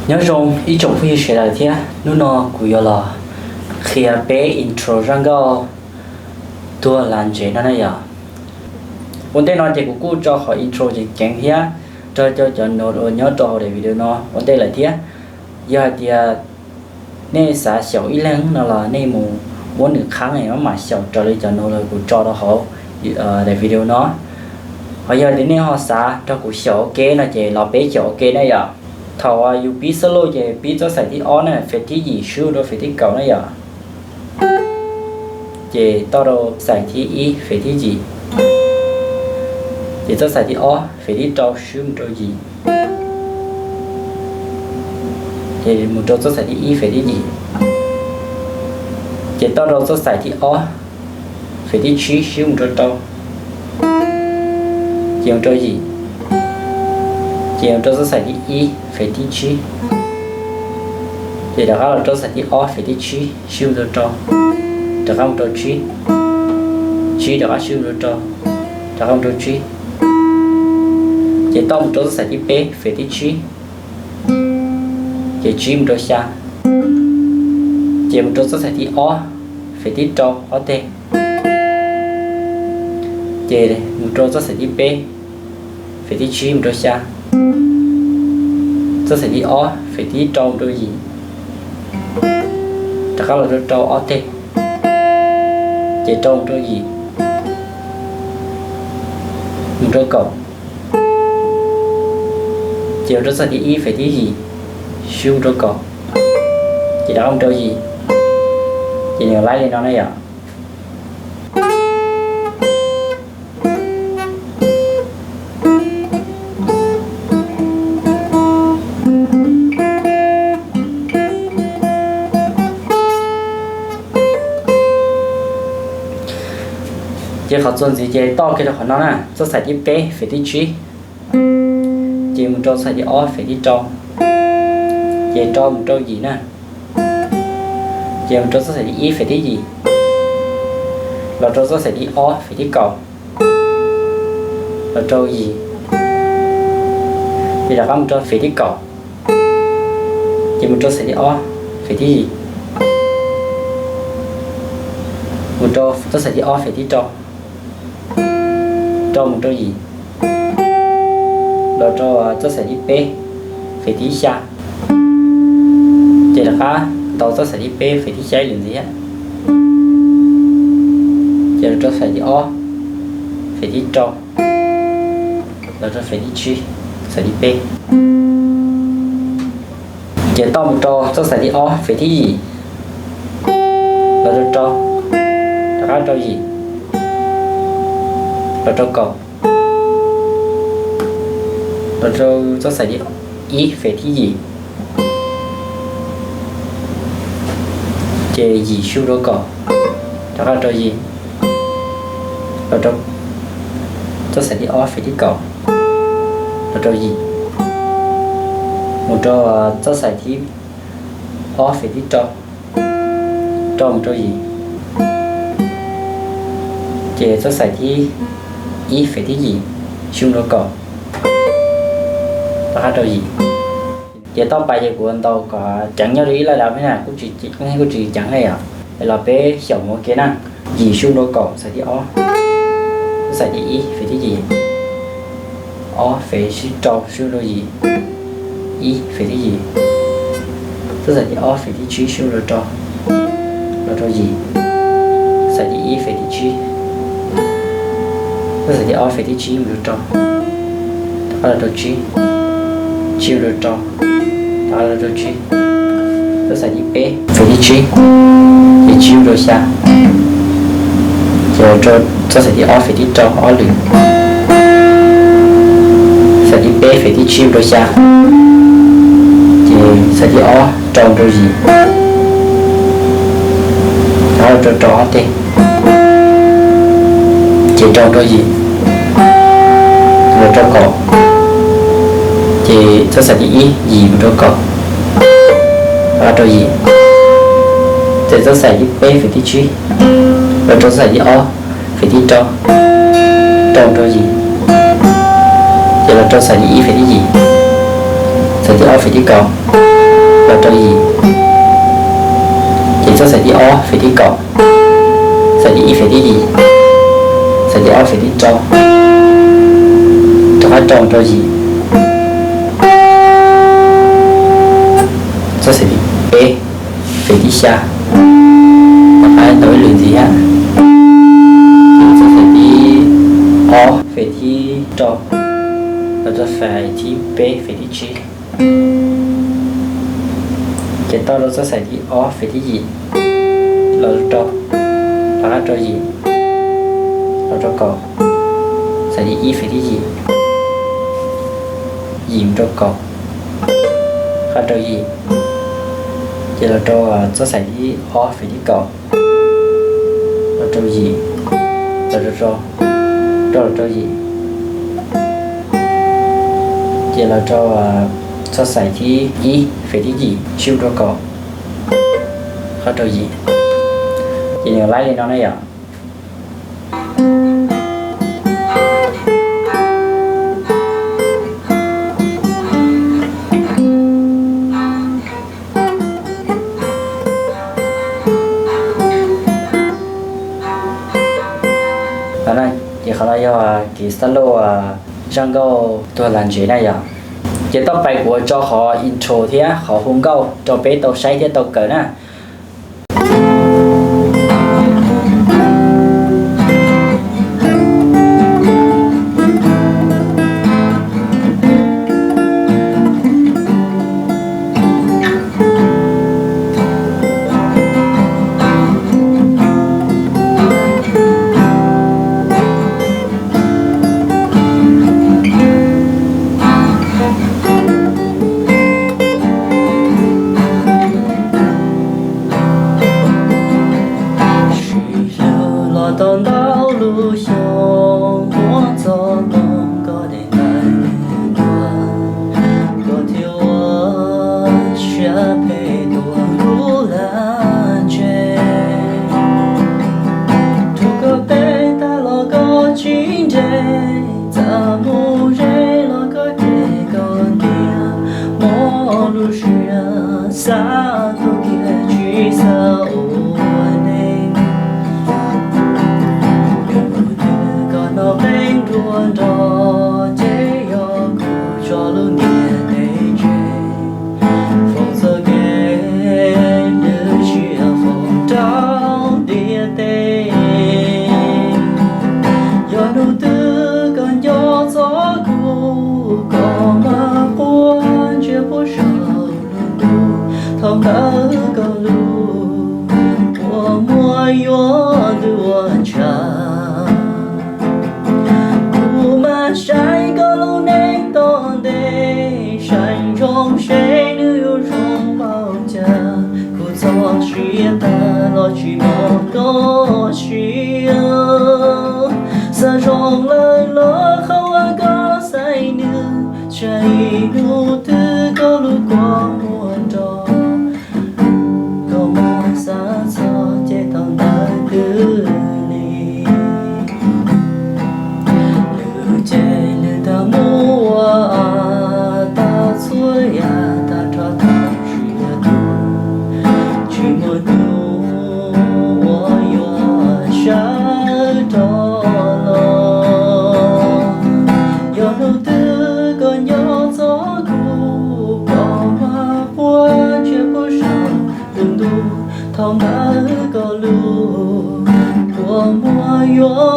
Nyob zoo ib tsoom phooj ywg sawv daws thiab, hnub no kuv yuav los qhia peb intro zaj nkauj Tuag Las Ntsev no na yom. Ua ntej no ces kuv kuj tso qhov intro ceev ceev thiab rau cov cov notes uas nyob rau hauv daim video no ua ntej lawm thiab. Yog hais tias nej xav xyaum ib leeg no los nej mus muab nws qhaab maj mam xyaum raws li cov notes uas kuv tso rau hauv daim video no. Ho yog tias nej ho xav nrog kuv xyaum ua ke no ces los peb xyaum ua ke na yom. Thaum uas yus pib solo ces pib txoj xais thib ob na, fem thib yim swb rau fem thib kaum na yom. Ces toj rau xais thib ib fem thib yim, ces txoj xais thib ob fem thib rau swb mus rau yim, ces mus rau txoj xais thib ib fem thib yim, ces toj rau txoj xais thib ob fem thib tsib swb mus rau rau, ces mus rau yim, ces mus rau txoj xais thib ib fem thib tsib, ces rov qab los rau txoj xais thib ob fem thib tsib swb mus rau rau, rov qab mus rau tsib, tsib rov qab swb mus rau rau, rov qab mus rau tsib, ces toj mus rau txoj xais thib peb fem thib tsib, ces tsib mus rau xya, ces mus rau txoj xais thib ob fem thib rau ob teg, ces mus rau txoj xais thib peb fem thib tsib mus rau xya, txoj xais thib ob fem thib rau mus rau yim, rov qab los rau rau ob teg, ces rau mus rau yim, mus rau kaum, ces mus rau txoj xais thib ib fem thib yim, swb mus rau kaum, ces rov qab mus rau yim, ces nws laib li no na yom. Ces qhov txuas ntxiv ces toj kiag rau qhov no na, txoj xais thib peb fem thib tsib, ces mus rau txoj xais thib ob fem thib rau, ces rau mus rau yim na, ces mus rau txoj xais thib ib fem thib yim, los rau txoj xais thib ob fem thib kaum, los rau yim, ces rov qab mus rau fem thib kaum, ces mus rau xais thib ob fem thib yim, mus rau txoj xais thib ob fem thib rau, rau mus rau yim, los rau txoj xais thib peb fem thib xya, ces rov qab ntaus txoj xais thib peb fem thib xya ib lwm ntxiv, ces los rau xais thib ob fem thib rau, los rau fem thib tsib, xais thib peb, ces toj mus rau txoj xais thib ob fem thib yim, los rau rau, rov qab rau yim, los rau kaum, los rau txoj xais thib ib fem thib yim, ces yim swb rau kaum, rov qab rau yim, los rau txoj xais thib ob fem thib kaum, los rau yim, mus rau txoj xais thib ob fem thib rau, rau mus rau yim, ces txoj xais thib ib fem thib yim, swb mus rau kaum, rov qab rau yim. Ces toj pais ces kuv ntaus kom ceev nyob li ib laj dav thiab na, kuj tsis ceev li yom. Es los peb xyaum mus ua ke na. Yim swb rau kaum xais thib ob, txoj xais thib ib fem thib yim, ob fem thib rau swb rau yim, ib fem thib yim, txoj xais thib ob fem thib tsib swb rau rau, los rau yim, xais thib ib fem thib tsib, txoj xais thib ob fem thib tsib mus rau rau, rov qab los rau tsib, tsib mus rau rau, rov qab los rau tsib, txoj xais thib peb fem thib tsib, ces tsib mus rau xya, ces rau txoj xais thib ob fem thib rau ob lwm, xais thib peb fem thib tsib mus rau xya, ces xais thib ob rau rau yim, rov qab los rau rau ob teg, ces rau rau yim, los rau kaum, ces txoj xais thib ib yim mus rau kaum, rov qab rau yim, ces txoj xais thib peb fem thib tsib, los rau txoj xais thib ob fem thib rau, rau rau yim, ces los rau xais thib ib fem thib yim, xais thib ob fem thib kaum, los rau yim. Ces txoj xais thib ob fem thib kaum, xais thib ib fem thib yim, xais thib ob fem thib rau, rov qab rau rau yim. Txoj xais thib peb fem thib xya, rov qab ntau ib lwm ntxiv thiab. Ces txoj xais thib ob fem thib rau, los txoj xais thib peb fem thib tsib. Ces tau rau txoj xais thib ob fem thib yim, los rau, rov qab rau yim, los rau kaum, xais thib ib fem thib yim, yim rau kaum, qab rau yim. Ces los rau txoj xais thib ob fem thib kaum, los rau yim, los rau, rau los rau yim. Ces los rau txoj xais thib ib fem thib yim, tsib rau kaum, qab rau yim. Ces nws laib li no na yom. Ces qhov no yog kev xab lauj zaj nkauj Tuag Lag Ntsev na yom. Ces tau pais kuv ua tso qhov intro thiab qhov hu nkauj rau peb tau saib thiab tau kawm na. Sij hawm los tau ntau lub xyoo, muab txoj moo koj de ntawm dua, koj thiaj ua siab phem tuag kuv lag ntseg. Rub koj pem tag los koj tsis nres, txawm mus ze los koj cem koj tias mob lub siab, xav tuag kiag tsis xav ua neej. Yog hnub twg koj hnov qeej nruab nrog, ces yog kuv tso lub ntiaj teb tseg, foom txoj kev hlwb siab foom rau ntiaj teb. Yog hnub twg koj nco txog kuv, koj mam quaj ntsia puag saum lub ntuj, thaum ntawd koj lub kua muag yuav ntws ua ntshav. Kuv mam saib koj lub neej tom ntej, saib ntsoov seb nws yuav zoo npaum cas. Kuv txoj sia tag los tsis pom dua si, xav zoo lawm los qhov uas koj xaiv nws, tsam ib hnub twg koj lub kua muag nrog, koj mam xav txog ces thaum ntawd twb lig. Lwm ces lwm tag mus ua tag txhua yam tag nrho tag tsis yog tus, tsis muaj tus uas yuav sawv rov los. Yog hnub twg koj nco txog kuv, koj mam quaj ntsia puag saum lub ntuj, thaum ntawd koj lub kua muag yuav